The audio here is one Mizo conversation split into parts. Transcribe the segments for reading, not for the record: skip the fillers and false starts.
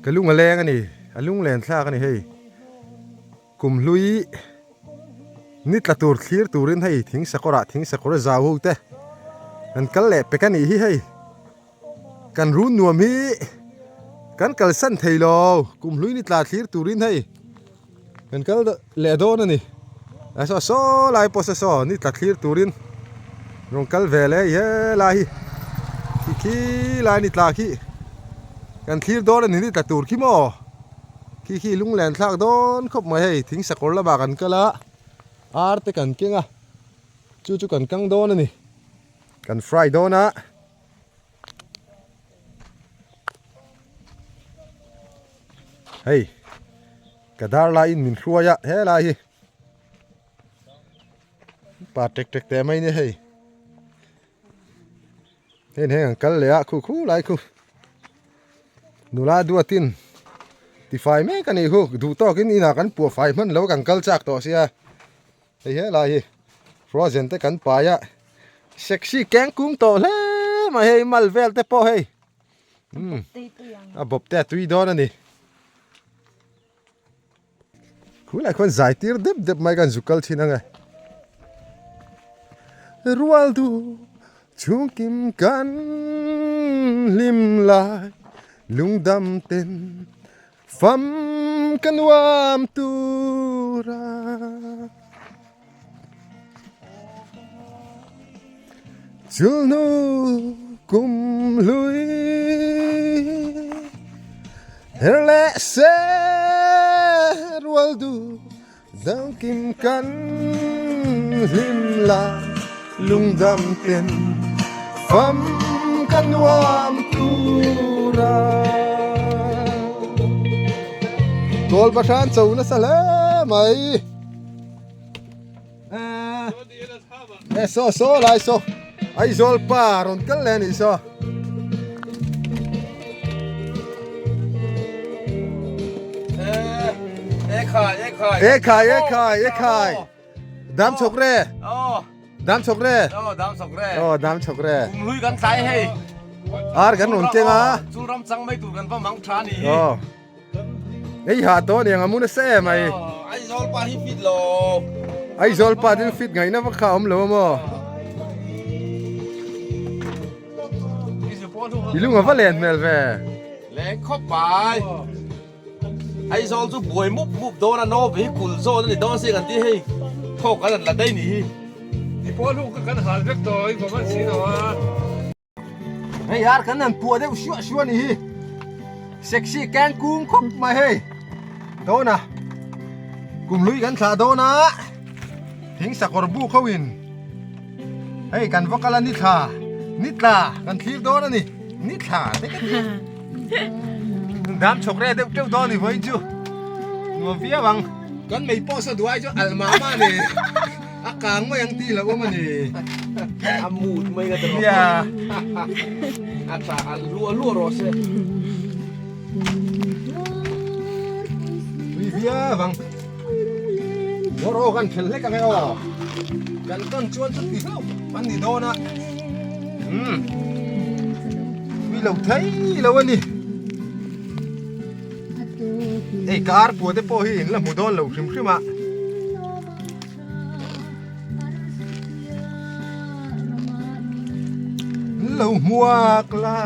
Ka lung a leng a ni, a lunglen thlak a ni hei. Kum hlui ni tla tur thlir turin hei thing sakawrah thing sakawr zau ho te an kal leh pek a nih hi hei. Kan run nuam hi kan kalsan thei lo, kum hlui ni tla thlir turin hei kan kal leh dawn a ni. A saw saw lai pawh saw saw ni tla thlir turin rawn kal ve leh he lai hi khi khi lai ni tla khi kan thlir dawn a ni ni tla tur khi maw khi khi lunglen thlak dawn khawp mai hei thing sakawr lamah kan kal a ar te kan keng a chu chu kan kang dawn a ni kan fry dawn a. Hei ka dar laiin min hruai a helai hi pa tek tek teh mai ni hei heng heng an kal leh a khu khu lai khu nula duatin tifai mek a nih khu duh tawkin inah kan puah fai hman lo kan kal chak tawh sia. Hei helai hi frozen te kan pai a sexy keng kung tawh hle mai hei mal vel te pawh hei umm a bawp te a tui dawn a ni khulai khuan zai tir dep dep mai kan zu kal thin ang e rual duh chhungkim kan hlim lai lungdam ten Fam ka nuam tura. Chulhnu kum hlui her leh se rual duh dangkim kan hlim lai lungdam ten fam ka nuam tura. Kawl pahran cho nasa hle mai. E saw saw lai saw Aizawl pa rawn kal leh a nih saw. E khai e khai e khai dam chhawk re dam chhawk re dam chhawk re aw dam chhawk re kum hlui kan tlai hei ar kan rawn keng a chu ram chang mai tur kan va mang tha ni hi aw ei ha to niang amun a se mai Aizawl pa hi fit lo Aizawl pa din fit ngaihna vak kha awm lo a maw I lung a va len hmel ve. Leng khawp mai. Aizawl chu buai mup mup dawn a no ve hi kul zawn a ni dawn si kan ti hei thawk kan han la daih ni hi. Ti pawl hu kha kan hal vek tawh i vawm an si lo a. Hei ar kan han puah deuh suah suah ni hi. Sexy keng kung khawp mai hei. Dawn a. Kum hlui kan thlah dawn a. Thing sakawr buk ho in hei kan va kal a ni thla ni tla kan thlir dawn a ni ni thla te ka ti dam chhawk re deuh teuh dawn a ni vawiin chu nuam viau ang kan mei pawh saw duai chu alh mah mah a ni a kang mai ang tih loh awm a ni a mut mai ka ti nia a tha alh luah luah rawh se tui viau ang. Bawr aw kan phel hlek ang e aw. Kan tawn chuan chu ti hlauh an ni dawn a. Umm. Tui lo thei lo a ni. Hei ka ar pua te pawh hi in la hmu dawn lo hrim hrim a. Lo hmuak la.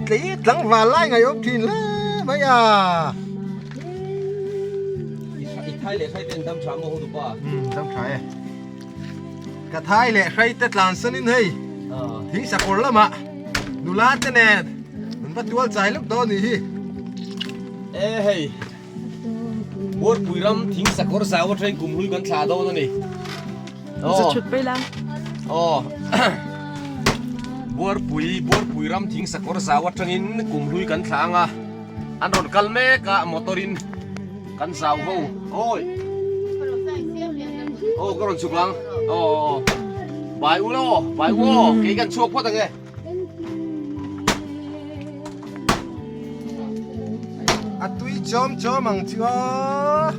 Tlei tlangval lai ngaihawm thin hle mai a. I thai leh hrai te an dam tha maw ho dupa? Umm dam tha e. Ka thai leh hrai te tlan sanin hei thing sakawr lamah nula te nen an va tual chai lawk dawn anih hi. E hei Buarpui ram thing sakawr zau atangin kum hlui kan thlah dawn a ni. Zu chhut pei la. Aw. Buarpui Buarpui ram thing sakawr zau atangin kum hlui kan thlah ang a. An rawn kal mek a motor in kan zau ho awi aw ka rawn chhuk ang aw aw bai u lo bai u aw kei kan chhuak phawt ang e. A tui chawm chawm ang chu aw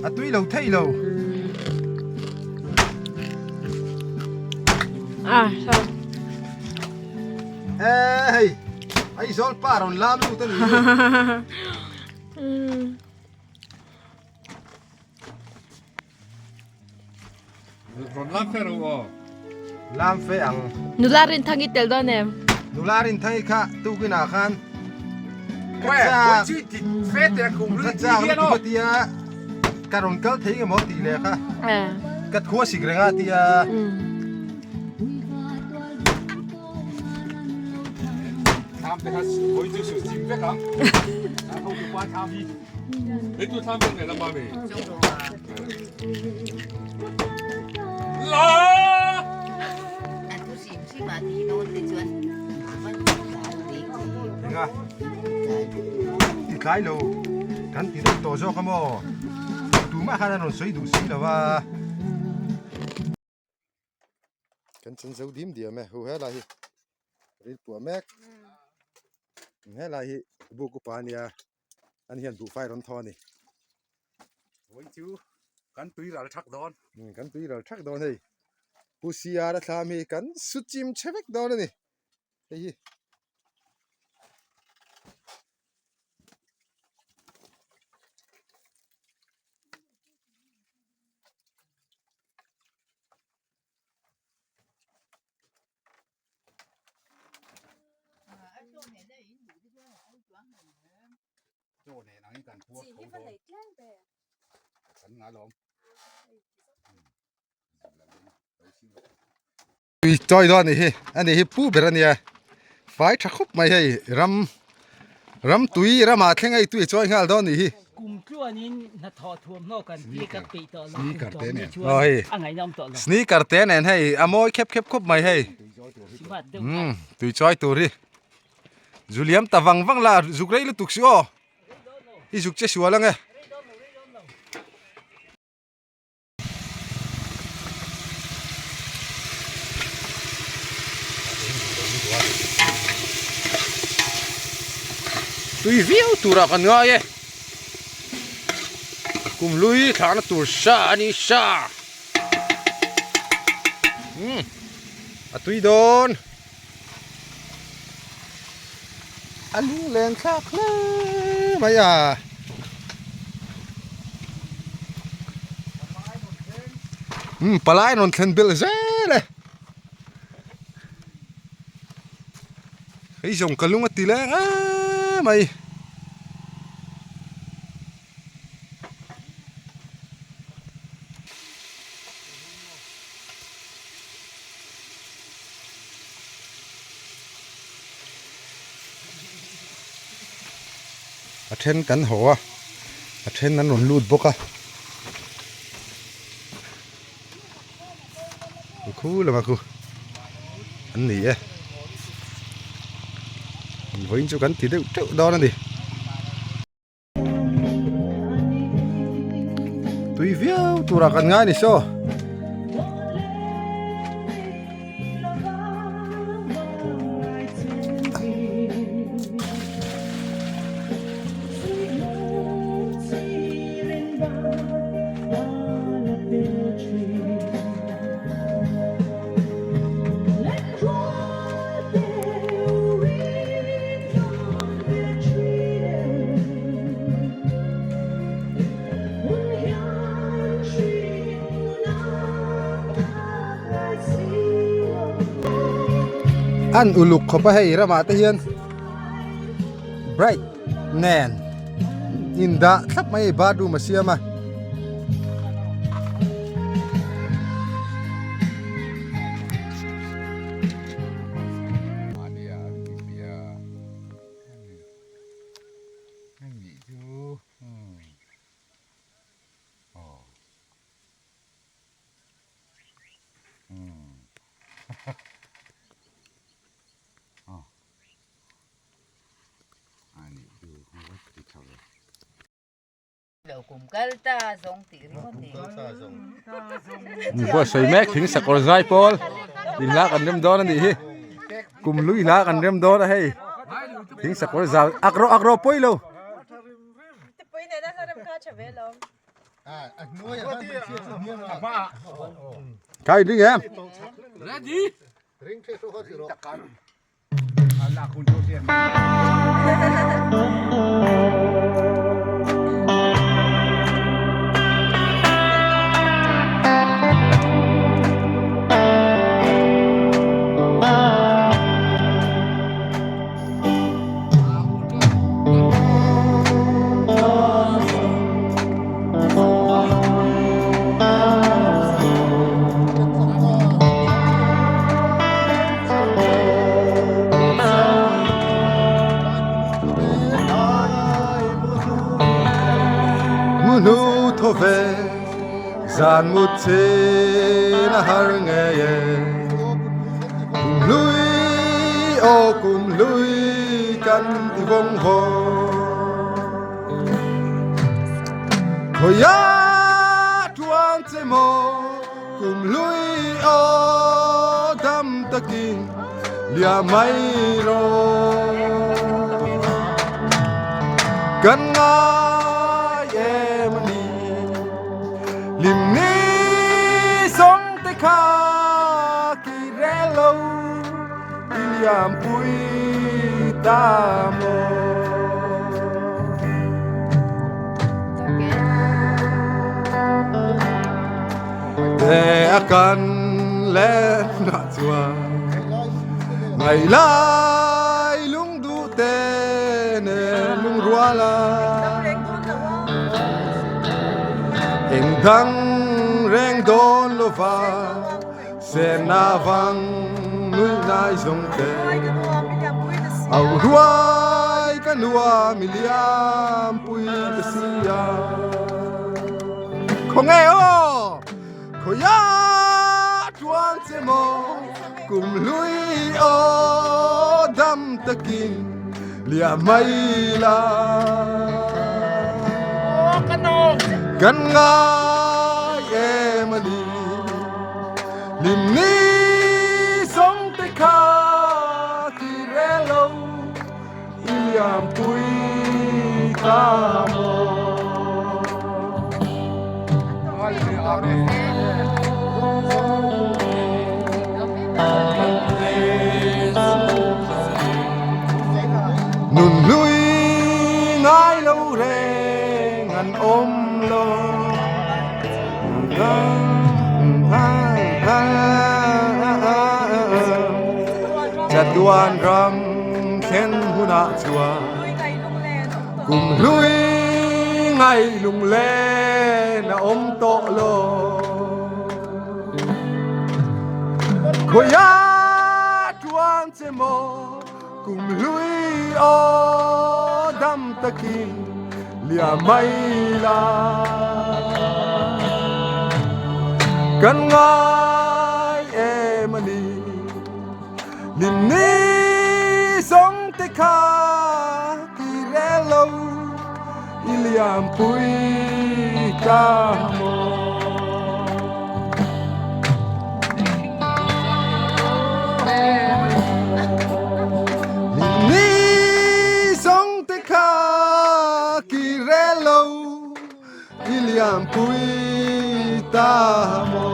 a tui lo thei lo. Ah, sorry. E hei Aizawl pa rawn lam lut a ni hi. Rawn lam fe rawh aw. Lam fe ang. Nula Rinthangi tel dawn em? Nula Rinthangi kha tukinah khan ka chak ka chak lutuk a tia ka rawn kal thei ngemaw tih leh kha ka thua sik reng a tia. Enga ti tlai lo kan ti deuh tawh zawk a maw tumah khan an rawn sawi duh si lo va. Kan chan zo dim diam e hu helai hi ril puah mek helai hi buk upa ania ani hian buhfai rawn thaw a ni. Vawi chu kan tui ral thak dawn. Kan tui ral thak dawn hei. Pu CR a thlam hi kan su chim che vek dawn a ni. Hei hi. Chaw nen angin kan puar tho dawn. Kan nga lawm. Tui chawi dawn a nih hi a nih hi pu ber a nia fai tha khawp mai hei ram ram tui ramah thleng a tui chawi nghal dawn a nih hi. Kum tluanin hnathawh thuamhnaw kan ti kan peih tawh lo Sneaker te nen aw hei a ngaihnawm tawh lo. Sneaker te nen hei a mawi khep khep khawp mai hei tui chawi tur hi. Zu liam ta vang vang la zuk rei lutuk si aw i zuk che sual ange. Tui viau turah kan ngai e kum hlui thlahna tur sa a ni sa umm a tui dawn. A lunglen thlak hle mai a. Umm palai an rawn thlen belh zel e. Hei zawng ka lung a ti leng em mai. A then kan haw a a then an rawn lut bawk a khu lama khu an ni e vawiin chu kan ti deuh teuh dawn a ni. Tui viau turah kan ngai ni saw. An uluk khawp a hei ramah te hian bright nen indah thlap mai a bathroom a siam a. Buah sawi mek thing sakawr zai pawl in hla kan rem dawn a nih hi kum lui hla kan rem dawn a hei thing sakawr zal ak rawh ak rawh pawi lo. Kai ding em? Munu tho ve zan mu chin a har ngei e kum hlui aw kum hlui kan ti vawng vawng. Khawiah tuan che maw kum hlui aw dam takin lia mai rawh. Kan ngai em a ni lim ni sawng te kha ki rel lo i liam pui ta maw. Te a kan len ah chuan ngaih lai lungduh te nen lungrual a eng dang reng dawn lova Sena vang nui nai zawng te Au ruai ka nuam i liam pui ka sia Khaw nge aw Khawia tuan che maw Kum hlui aw dam takin liam mai la Kan ngai em a ni. Lim ni sawng te kha ti re lo i liam pui ta maw. Nun hlui ngai lo reng an awm lo. Chatuan ram thlen hunah chuan kum hlui ngai lunglen a awm tawh lo. Khawiah tuan che maw kum hlui aw dam takin lia mai la. Kan ngai em a ni lim ni sawng te kha ti re lo i liam pui ta maw. Ni sawng te kha ki re lo i liam pui ta maw.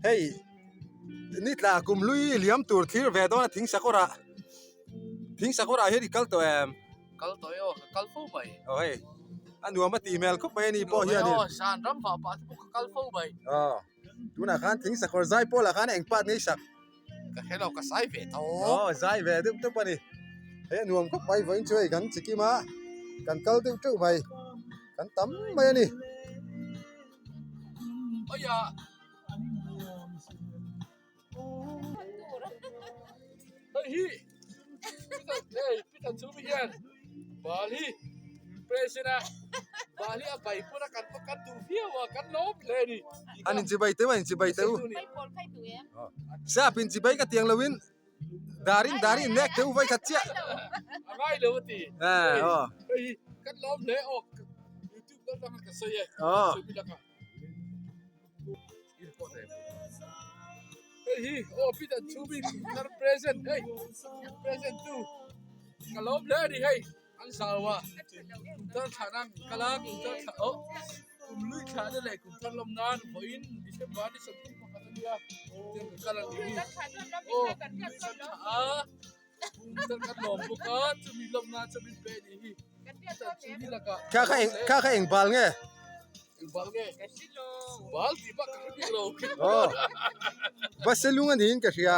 Hei ni tla kum hlui liam tur thlir ve dawn a thing sakawr ah thing sakawr ah hian i kal tawh em? Kal tawh e aw ka kal fo mai. Aw hei a nuam a tih hmel khawp mai a ni pawh hian in. Aw zan ram vah pah te pawh ka kal fo mai. Aw tunah khan thing sakawr zai pawlah khan eng part nge i sak? Ka hre lo ka zai ve tho. Aw zai ve deuh teuh a ni. Hei a nuam khawp mai vawiin chu hei kan chikim a kan kal deuh teuh mai kan tam mai a ni. Aia. Hei hi hei Peter chu mi hian bal hi president a bal hi a bai pawh a kan pawh kan duh viau a kan lawm hle a ni. An inchibai teuh a inchibai teuh. Sap inchibai ka tiang loin darin darin nek teuh vai khat chiah. A ngai lo a ti. Hei hi kan lawm hle aw YouTube lam atanga ka sawi e. Hei hi aw Peter Chhumi thar present hei present tu ka lawm hle a ni hei. An zau a, kum thar thlah nan kan kal a, kum thar thlah oh kum lui thlah na leh kum thar lawm nan vawiin December ni 31 a nia tiang kan kal a ni hi. Aw kum lui kan thlah a, kum thar kan lawm bawk a, chumi lawm nan chu min pe a nih hi. Chumi lakah Kha kha eng kha kha eng bal nge? Eng bal nge? Bal tih bak ka hre bik lo. Aw Baselung a niin ka hria.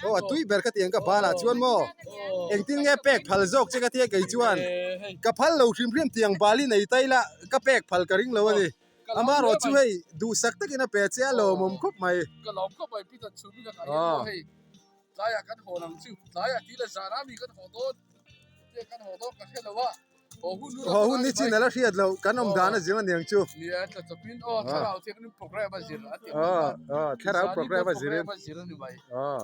Aw a tui ber ka ti ang ka bal ah chuan maw? Engtin nge pek phal zawk che ka tia kei chuan ka phal lo hrim hrim tiang bal hi nei ta ila ka pek phal ka ring lo a ni. Amaherawh chu hei duhsak takin a pe che a lawmawm khawp mai. Ka lawm khawp mai Peter chhumi lakah hian maw hei tlaiah kan hawn ang chu tlaiah tih leh zanah mi kan haw dawn tia kan haw dawn ka hre lo a. Haw hun ni chin a la hriat loh kan awm dan a zir a niang chu. Aw thlarau program a zirin. Aw.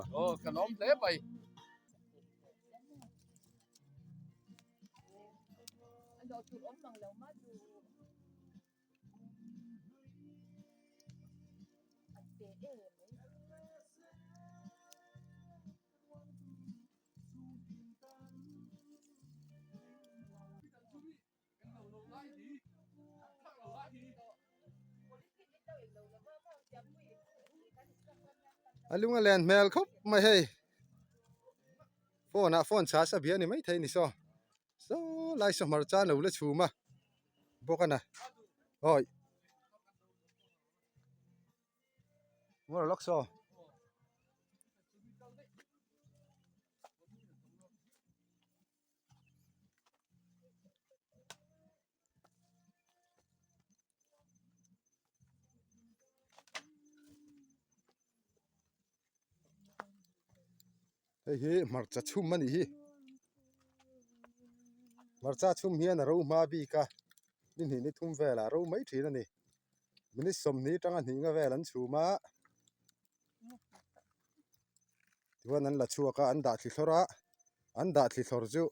A lung a len hmel khawp mai hei phone ah phone chhas a bia a ni maithei a ni saw saw lai saw hmarcha an lo la chhum a bawk a na awi. Ngawr lawk saw. Hei hi hmarcha chhum a nih hi hmarcha chhum hian a ro hma bik a ni hnih ni thum velah a ro mai thin a ni. Minute sawmhnih atanga hnihna vel an chhum a tichuan an la chhuak a an dah thli thlawr a an dah thli thlawr chu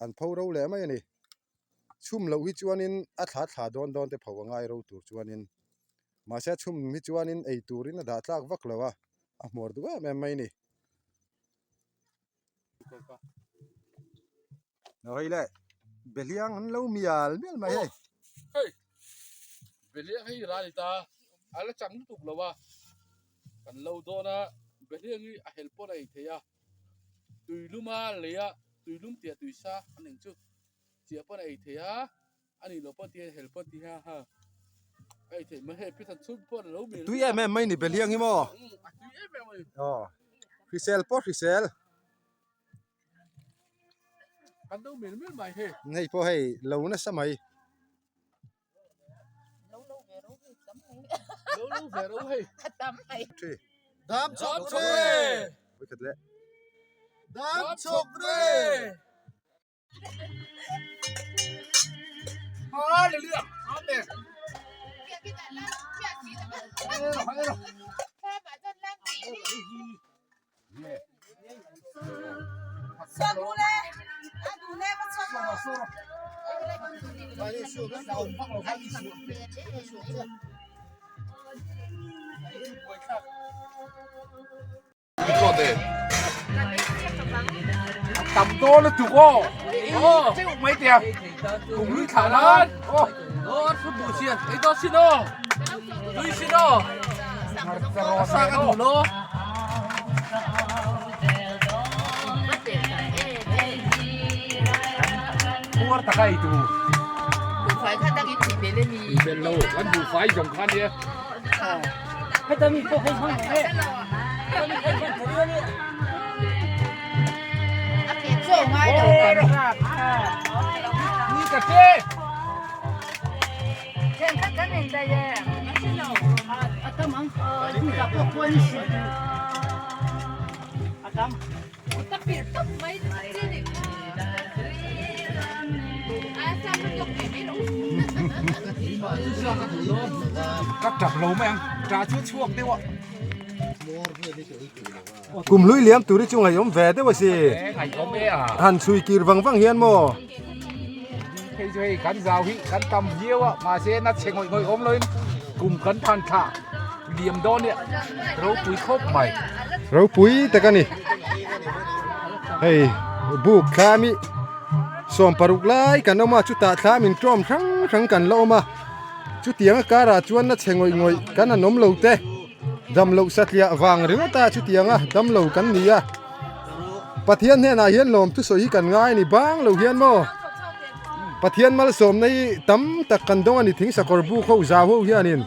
an pho ro leh mai a ni chhum loh hi chuanin a thla thla dawn dawn te pho a ngai ro tur chuanin mahse a chhum hi chuanin ei turin a dah tlak vak lo a a hmuar duh em em mai a ni. Hei le Behliang an lo mial mial mai hei. Hei Behliang hei ral i ta a la chang lutuk lo a kan lo dawn a Behliang hi a hel pawn a ei thei a tuilum a lei a tuilum tih a tuisa an eng chu chiah pawn a ei thei a a nih loh pawn ti hian hel pawn ti hian ha a ei theih mai hei Pithan chhung pawn a lo mial Tui em em mai ni Behliang hi maw? A tui em em a ni. Aw hrisel pawh hrisel. Kan do mel mel mai hei. Hei pawh hei lo nasa mai. Lo lo ve ro hei tam mai. Lo lo ve ro hei. A tam mai. Thi. Dam chhawk re. Khat le. Dam chhawk re. Hallelujah. Amen. Tam dawn lutuk aw teuh mai tia kum lui thlah nan aw aw thu sian ei dawn sin aw tui sin aw sa ka duh lo. Puar taka ei tur. Buhfai kha dangin tih belh a ni. Tih belh lo, kan buhfai zawng kha nia. Heta mi pawh hei hmang thei e. Heta mi hei hmang thei a ni. A pek chaw ngai lo kan. Ni ka che. Then khat kan en dai e. A tam ang. Ni ka pawh khuan ni si. A tam. Ta pir tawp mai chi ni. A sa lu tuk ve mai lo. Ka tap lo mai ang. Ta chu chhuak deuh a. Kum hlui liam tur hi chu ngaihawm ve deuh a si. Ngaihawm e a. Han chhui kir vang vang hian maw. Hei chu hei kan zau hi kan tam viau a mahse na chhe ngawih ngawih awm loin kum kan than thla liam dawn nia ropui khawp mai. Ropui tak a ni. Hei buk thlam hi Sawmparuk lai kan awm a, chutah thla min ṭawm hrang hrang kan la awm a. Chutiang a karah chuan na chhe ngawih ngawih kan an awm lo te, dam loh satliah vang ringawt a chutiang a dam lo kan ni a. Pathian hnenah hian lawm thusawi hi kan ngai a ni bang lo hian maw? Pathian malsawmna hi tam tak kan dawng a ni thing sakawr buk ho zau ho hianin.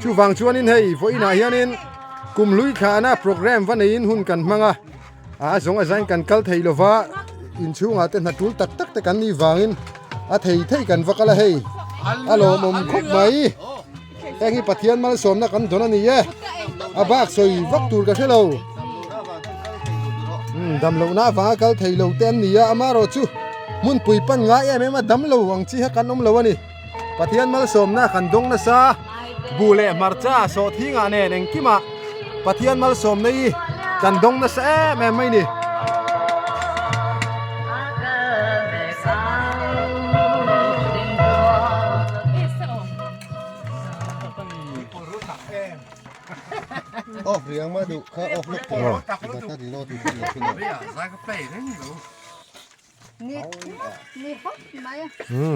Chuvang chuanin hei vawiinah hianin kum hlui thlahna program va neiin hun kan hmang a. A zawng a zain kan kal thei lova inchhungah te hna tul tak tak te kan nih vangin a thei thei kan va kal a hei a lawmawm khawp mai heng hi Pathian malsawmna kan dawn a ni e a bak sawi vak tur ka hre lo um dam lohna avanga kal thei lo te an ni a amaherawh chu hmunpui pan ngai em em a dam lo ang chi kha kan awm lo a ni Pathian malsawmna kan dawng nasa buh leh hmarcha sawhthingah nen engkimah Pathian malsawmna hi kan dawng nasa em em mai ni.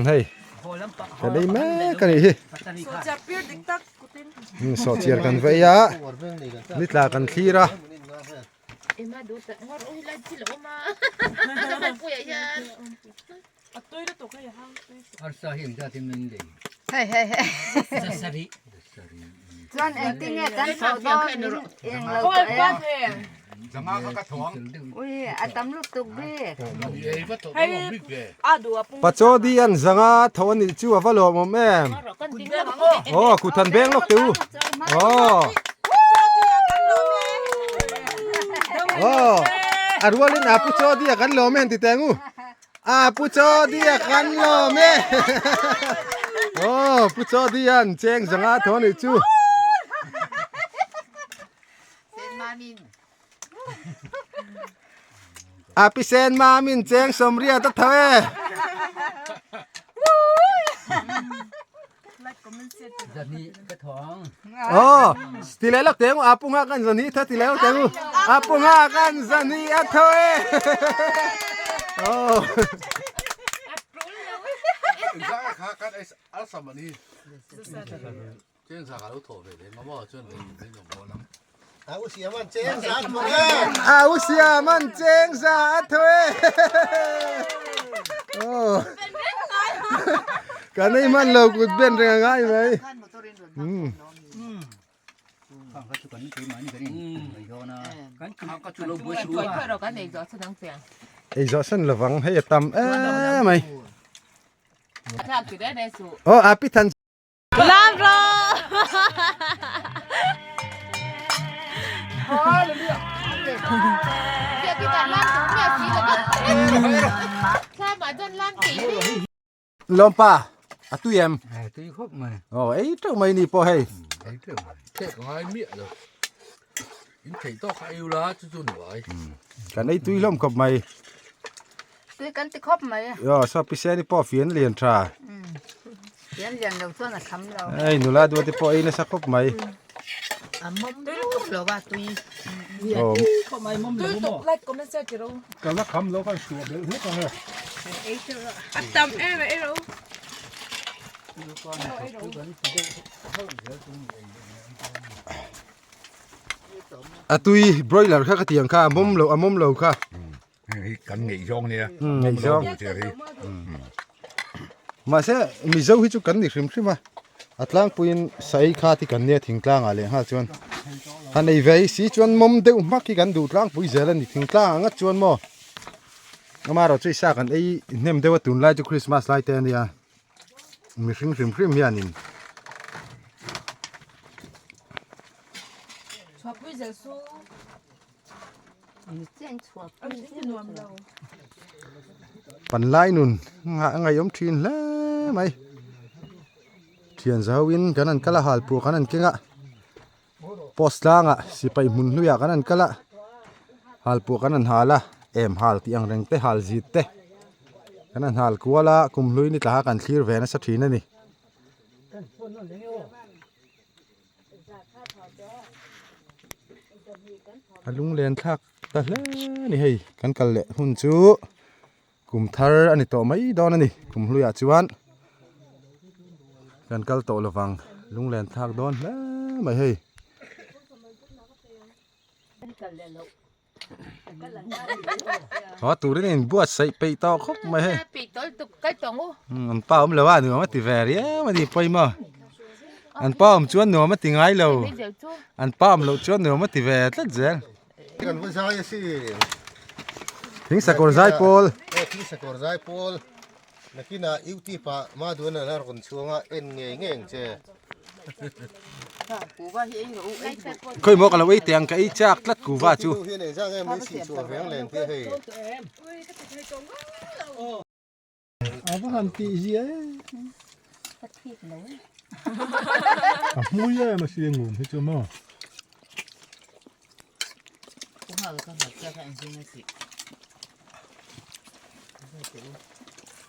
Hei ka nei mek a nih hi sawhchiar kan vei a ni tla kan thlir a. Chuan engtin nge kan chhoh dawn in eng lo tawh e. Ui a tam lutuk bik. Pachodi an zanga tho a nih chu a va lawmawm em. Aw kut han beng lawk teh u. Aw. Aw a rualin a pu Chodi a kan lawm e han ti teh ang u. A pu Chodi a kan lawm e. Aw pu Chodi an cheng zanga tho a nih chu. A pi sen mamin cheng sawmriat a tho e. Aw ti leh lawk teh ang u a pu nghak an zan hi tho ti leh lawk teh ang u a pu nghak an zan hi a tho e. Aw. A u siam an cheng za a tho e. Aw. Kan ei hman lo kut ben reng a ngai mai. Ei zawh san lovang hei a tam em mai. Aw a pi than. Lam ro. Lawmpa a tui em? Tui khawp mai. Aw ei teuh mai ni pawh hei. Ei teuh mai. Thek ngai miah lo. In theih tawk kha ei ula chu chu nuai. Kan ei tui hlawm khawp mai. Tui kan ti khawp mai. Aw saw piseni pawh fian lian tha. Fian lian lo chuan a tham lo. Ei nula duat te pawh ei nasa khawp mai. A mawm lutuk lo va tui. Aw. Khawp mai mawm lo maw. Like comment share ti ro. Ka la kham lo kan suah belh hlek ang e. A tam em ei ro. A tui broiler kha ka tiang kha a mawm lo a mawm lo kha. Hei kan ngeih zawng nia. Ngeih zawng. Mahse Mizo hi chu kan ni hrim hrim a. A tlangpuiin sai kha ti kan nia thingtlangah leh nghal chuan han ei ve si chuan mawm deuh hmak hi kan duh tlangpui zel a ni thingtlang ang ngat chuan maw. Amaherawh chu i sa kan ei hnem deuh a tunlai chu Christmas lai te a nia. Mihring hrim hrim hianin Panlai nun a ngaihawm thin hle mai thian zauin kan han kal a halpuah kan han keng a post tlangah sipai hmun hnuiah kan han kal a halpuah kan han hal a em hal tih ang reng te hal zit te kan han hal kual a kum hlui ni tlaha kan thlir ve nasa thin a ni. A lunglen thlak ta hle a ni hei kan kal leh hun chu. Kum thar a ni tawh mai dawn a ni. Kum hluiah chuan kan kal tawh lovang lunglen thlak dawn hle mai hei. Haw turin a inbuatsaih peih tawh khawp mai hei. An pa awm lo a nuam a ti ve riau a ni pawimawh. An pa awm chuan nuam a ti ngai lo. An pa awm loh chuan nuam a ti ve tlat zel. Kan va zai asin. Thing sakawr zai pawl. Aw thing sakawr zai pawl. Nakinah YouTube ah Maduana la rawn chhuang a en ngei ngei ang che. Khawi maw ka lo ei teh ang ka ei chak tlat kuva chu. Nu hian engzah nge min sih chhuah veng len te hei. A va han tih zia e. A hmui em a sia ngum hi chu maw.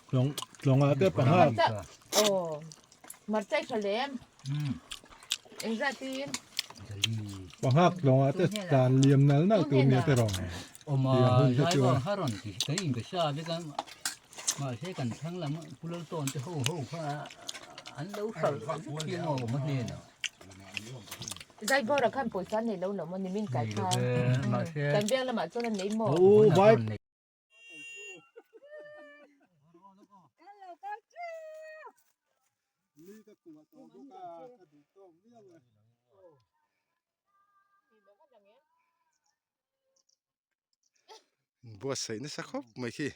Tlawng tlawngah te panga. Panga tlawngah te tlan liam nal nal tur nia te rawng. Tiang hun te chu. Zaibawra khan pawisa nei lo lo maw nimin kai kha kan veng lamah chuan an nei maw. Buatsaih nasa khawp mai khi.